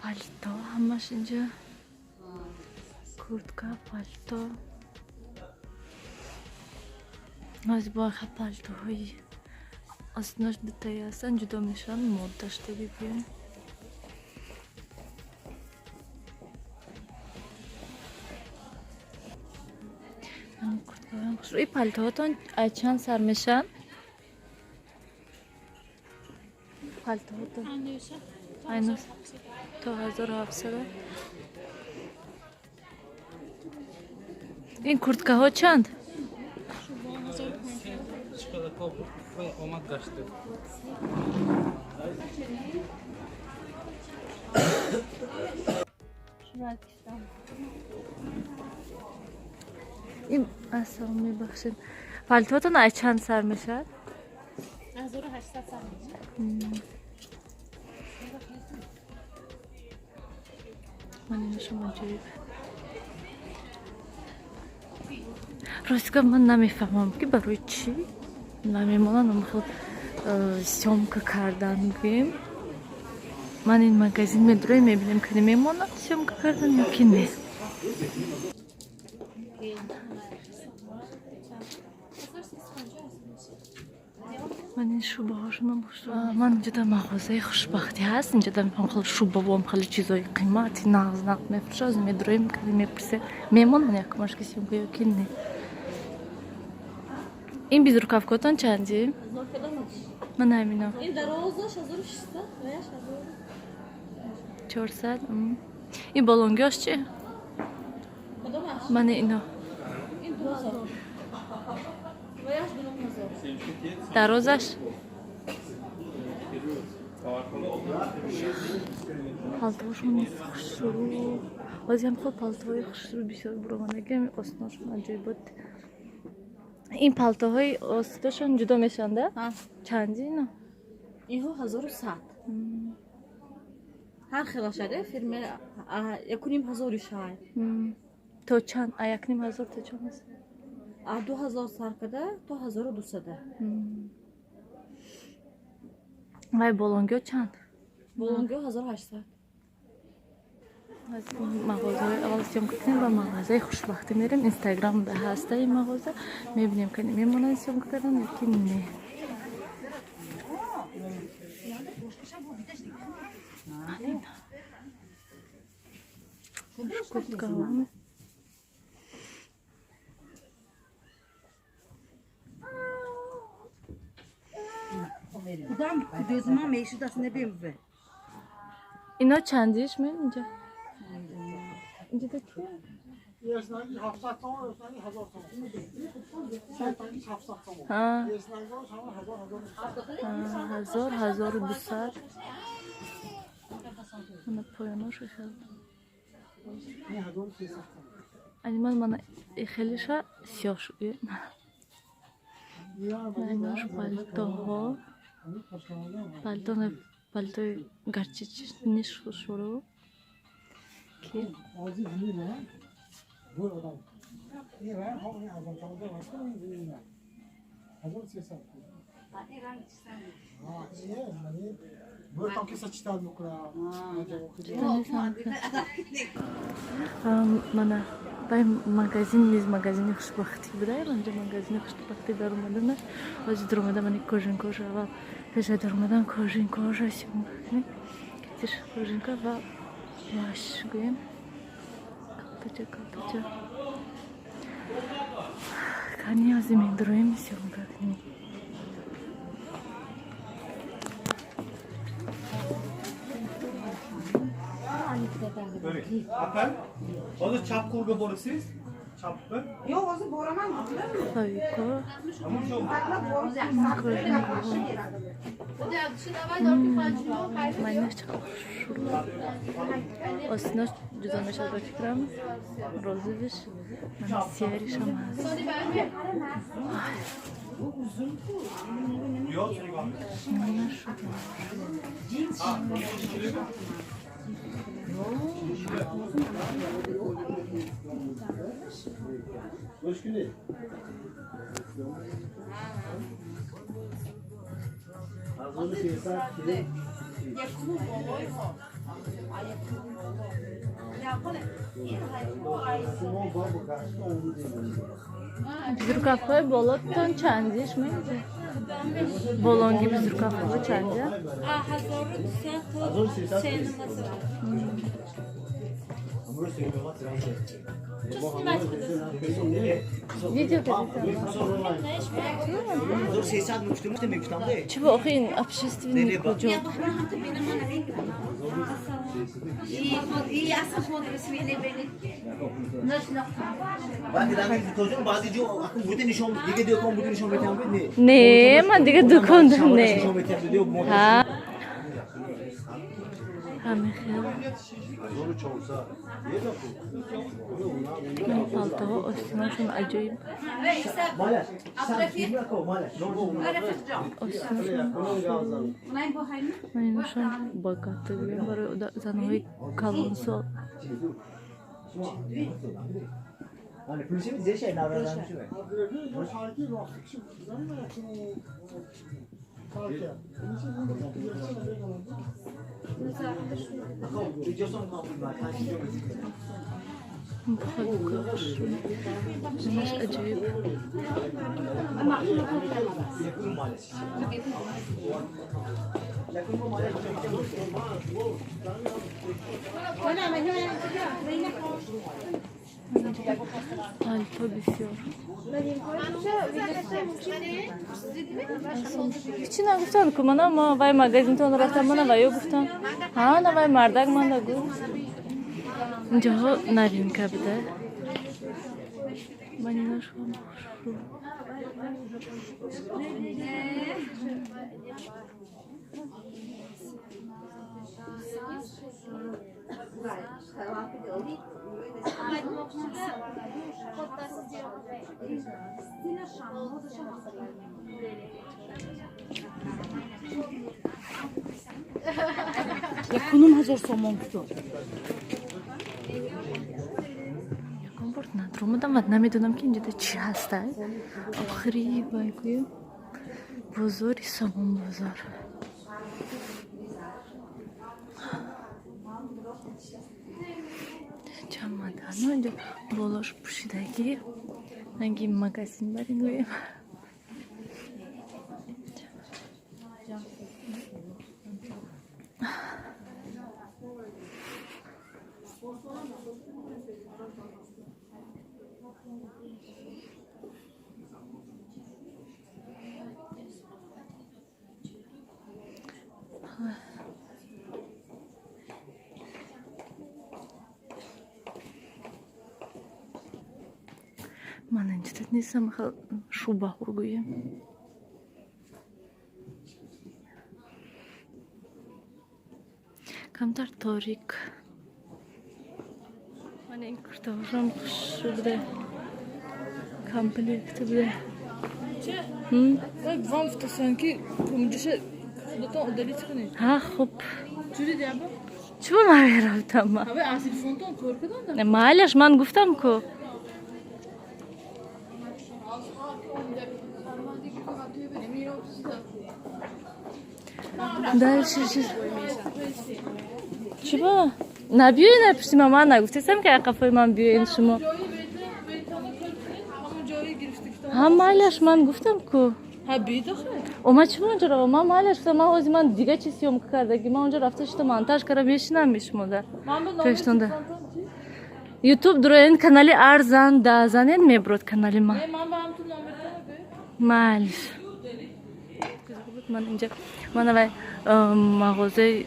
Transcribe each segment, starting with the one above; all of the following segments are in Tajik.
Палто ҳамаш инҷа. Куртка, палто. Аз боха палтоҳои оснаш дутаи ҳастанд, ҷудо мешаванд, моддаш теги гӯем. И палтоҳотон аз чанд сар мешаванд? Палтоҳотон то 1700. Ин курткаҳо чанд? Ин ассалом, мебахшед, палтоҳотон аз чанд сар мешавад? 1800 сар мешавад. Ман инашам аҷоиб. Рости гап, ман намефаҳмам, ки барои чӣ намемонанд амхел съёмка кардан гӯем. Ман ин магазин медуроем, мебинем, ки мемонад съёмка кардан ё ки не. Ман ин шубаҳошонам. Ман инҷода мағозаи хушбахтӣ ҳаст, инҷода хел шубавом, хеле чизои қимати нағз нағз мефурӯшад. Аз медуроем, мепурсем, мемонанд якумашки съёмка ё ки не. Ин безрукавкотон чанди? Ман ҳамино. Ин дарозаш 1600, ваяш 400. Ин болонгиҳош чи? Кадомаш? Мана ино. Ин 2000. Ваяш 2000. Дарозаш? Палтоҳошон хушрӯ. Ҳозир хел палтоҳои хушрӯ бисёр буромадагиам, осношон аҷоибот. Ин палтоҳои остошон ҷудо мешаванд, а? Чанди ино? Инҳо 1100. Ҳар хелашаде фирме 1500 шай. То чанд? А 1500 то чанд аст? А 2000 сар када то 1200. Вай болонгиҳо чанд? Болонгиҳо 1800. Аз мағозаҳои аввал съёмка кунем ва мағозаи хушбахтӣ мерем. Инстаграмда ҳаста ин мағоза, мебинем, ки мемонанд съёмка кардан ё ки не. Курткаҳо. Кудам дӯзма мешудаст небемве. Ино чандиш мен инҷа? Инҷа ки? Ерсанги 700 сомон, ерсанги 1000 сомон. Сетанги 700 сомон. Ерсанги ҳама 1000 1000. 1000, 1200. Мана поёнош хел. 1300 сомон. Ани ман мана хелиша сиёҳ шуд. Инош палтоҳо. Палто, палтои гарчичниш хушрӯ. Ки? Ҳозир ҳамин бу одам. Ин ранг ҳам ин арзон тамода васт ин 1300. Ин ранг чисан? Ин мани бу ки сочетать мекунам. Мана бай магазин низ магазини хушбахтӣ буда. Инҷа магазини хушбахтӣ даромаданаш. Ҳозир даромада мани кожинкоша аввал пеша даромадан кожинкоша съёмка кунем. Китиш кожинка ва плащ гӯем. Калтача, калтача. Кани ҳозир медуроем, съёмка кунем. Апа, ҳозир чап qo'lga borasiz. Chapga. Yo'q, hozir boraman. Пуховико. Майнаш чақадр хушрӯ. Осинош ҷудо мешавад ба фикрам. Розовиш. Мана серишам ҳаст. Мана шуд. Безрукавҳои болотон чандиш меинҷа? Болонги безрукавҳо чанди? 1300 видео. Чӣ бо охи ин общественный куҷо? Не, ман дига дукондам не. Ҳамихел палтоҳо остинашон аҷоиб, остинашон инашон богато гӯям барои занҳои калонсол. Инаш аҷоиб. Палто бисёр. Чӣ нагуфтанд ку мана ма вай магазинтон рафтам, мана ваё гуфтам. Ҳа, на вай мардак манда гуфт. Инҷоҳо новинка буда. Ман инашон хушрӯ. 1500 сомон гуфтам. Ягон бор надромадам ва намедонам, ки инҷода чӣ ҳастай. Охири вай гӯем, бозори Сомон бозор. Чамадану инҷо болош пӯшидагӣ, ранги магазин барин гӯем. Ман инҷода нестам, шубаҳо гӯем. Камтар торик. Мана ин куртаҳошам хушрӯ буда. Комплект буда. Вам гуфтасан, ки кумҷаша худатон удалить кунед. Ҳа, хуб. Чури диаба? Чӯ ман мерафтам? Ҳавай аз телефонтон кор карданда? Майлаш, ман гуфтам ку. Дальше чиз. Чӣ ба? Набиёед напишти ман, ман нагуфтестам, ки қафои ман биёед шумо. Ҳа, майлаш, ман гуфтам ку. Ҳа, бидохе. О, ман чӣ онҷо равам? Ман майлаш гуфтам, ман ҳозир ман дига чи съёмка кардаги, ман онҷо рафта шита монтаж кара мешинам мешумода. Пештонда. Ютуб дуроен, канали Арзанда занед, мебурод канали ман. Майлиш. Ман инҷа ман авай мағозаи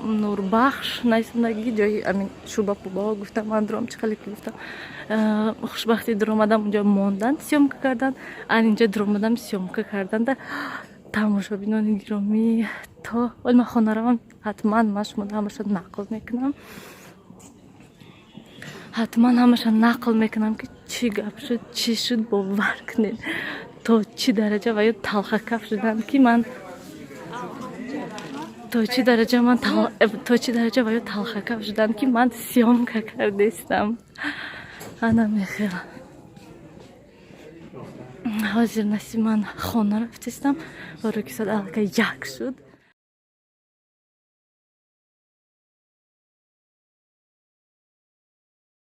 Нурбахш нависондаги ҷои амин шуба пубаҳо гуфтам, ман дуром чӣ хеле ки гуфтам, хушбахтӣ дуромадам, унҷо мондан, съёмка кардан, ан инҷа дуромадам, съёмка карданда. Тамошобинони гиромӣ, то оли ман хона равам, ҳатман ман шумо ҳамаша нақл мекунам, ҳатман ҳамаша нақл мекунам, ки чӣ гап шуд, чӣ шуд. Бовар кунед, то чӣ дараҷа ва ё талхакаф шудам, ки ман то чӣ дараҷа ман то чӣ дараҷа ва ё талхакаф шудам, ки ман съёмка кардестам. Ана мехел. Ҳозир насиб ман хона рафтестам, барои ки соат аллакай 1 шуд.